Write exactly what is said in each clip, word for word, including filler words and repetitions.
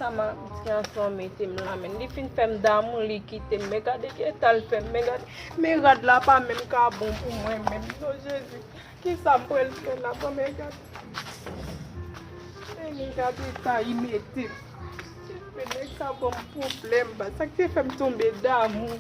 Manman, m ti ansanm mete m la, men li fin fè m damou, li kite m. Men gade ki eta l fè m, men gade, men rad la pa menm ka bon pou mwen menm, non, Jezi. Kisa m pral fè la, bon, men gade. Men gade eta li mete m. Men nèg sa ban m pwoblèm, ba, sa k te fè m tonbe damou.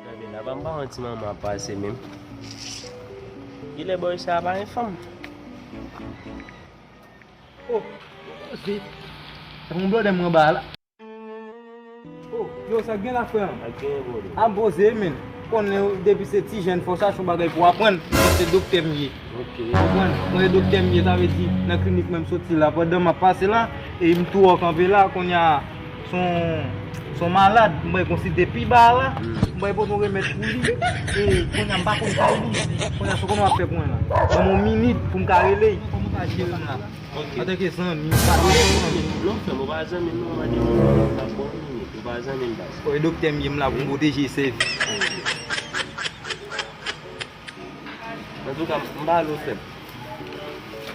Gade la, pa m pa yon ti manman ap pase menm. Kilè bòy sa pa gen fanm? Oh, se yon blòdè m anba la. Oh, yo, sa k gen la, frè? Sa k gen, brother? Ap poze, men. Konnen depi se ti jèn, fò w chache yon bagay pou w aprann. Mwen se doktè m ye. Ok. Konprann? Mwen se doktè m ye, sa vle di, nan klinik mwen m soti la, pandan m ap pase la, e m tou wè w kanpe la, kounye a, se yon, se yon malad, m bay konsilte pi ba a la, m bay pote yon remèd pou li, e kounye a m pa konn kay li, kounye a se konnen w ap fè pou mwen la. Ban m yon minit pou m ka rele, pou m ka jere m la. Ok. Antanke zanmi, m pa bezwen zanmi. Non, frè m, ou pa zanmi m, non, m pa gen moun, m pa bon moun, ou pa zanmi m, baz. Oye, doktè m ye, m la pou m pwoteje e sèvi. Antouka, m ba lo, frè m.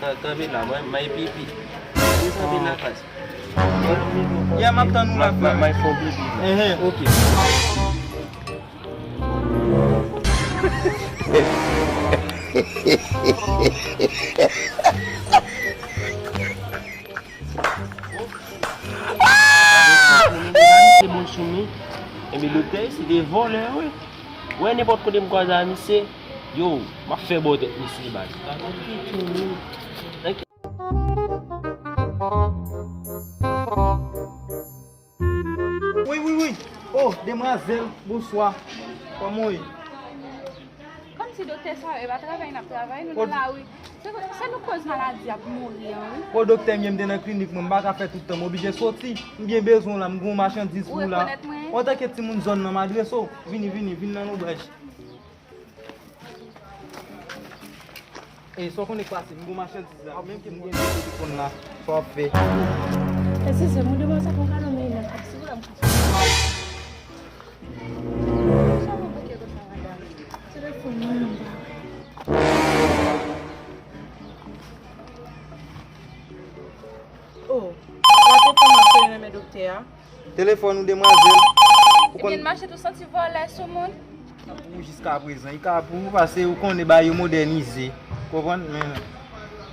Kan-, kanpe la, mwen, may pipi. Mwen kanpe nan klas. Yeah, m ap tann ou la, frè m. May fon pipi. Enhen, ok. Se bon sou mi. Epi doktè, se de vòlè, wi. Wè, nenpòt kote m kwaze a misye, yo, m ap fè bò tèt misye, baz. Wi, wi, wi. Oh, demwazèl, bonswa. Kòman w ye? Kòmsi doktè sa yo, e pa travay n ap travay, nou nan lari. Se, se nou koz maladi ap mouri an, wi. O, doktè m ye, m te nan klinik mwen, m pa ka fè tout tan, m oblije soti. M byen bezwen w la, m gen yon machandiz pou w la. Ou rekonèt mwen? Antanke timoun zòn nan, m adrese w. Vini, vini, vin nan lonbraj. E, sa w konnen k pase, m gen yon machandiz la, menm ke m gen telefòn la, sa w ap fè? Eskize m, ou demwazèl, pou kado men nan kòb, silvouplè, m ka soti. Sa w ap bouke konsa, madanm? Telefòn mwen, m pa wè. Oh, la te fè m ap renmen doktè a. Telefòn ou, demwazèl. Ou konn... Ebyen, mache tou santi vòlè sou moun. Pou ou jiska prezan, li ka pou ou, paske ou konnen bagay yo modènize. Konprann? Men...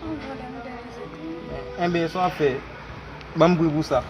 Yon vòlè modènize tou. Enben, sa w ap fè? Ban m pri pou sa.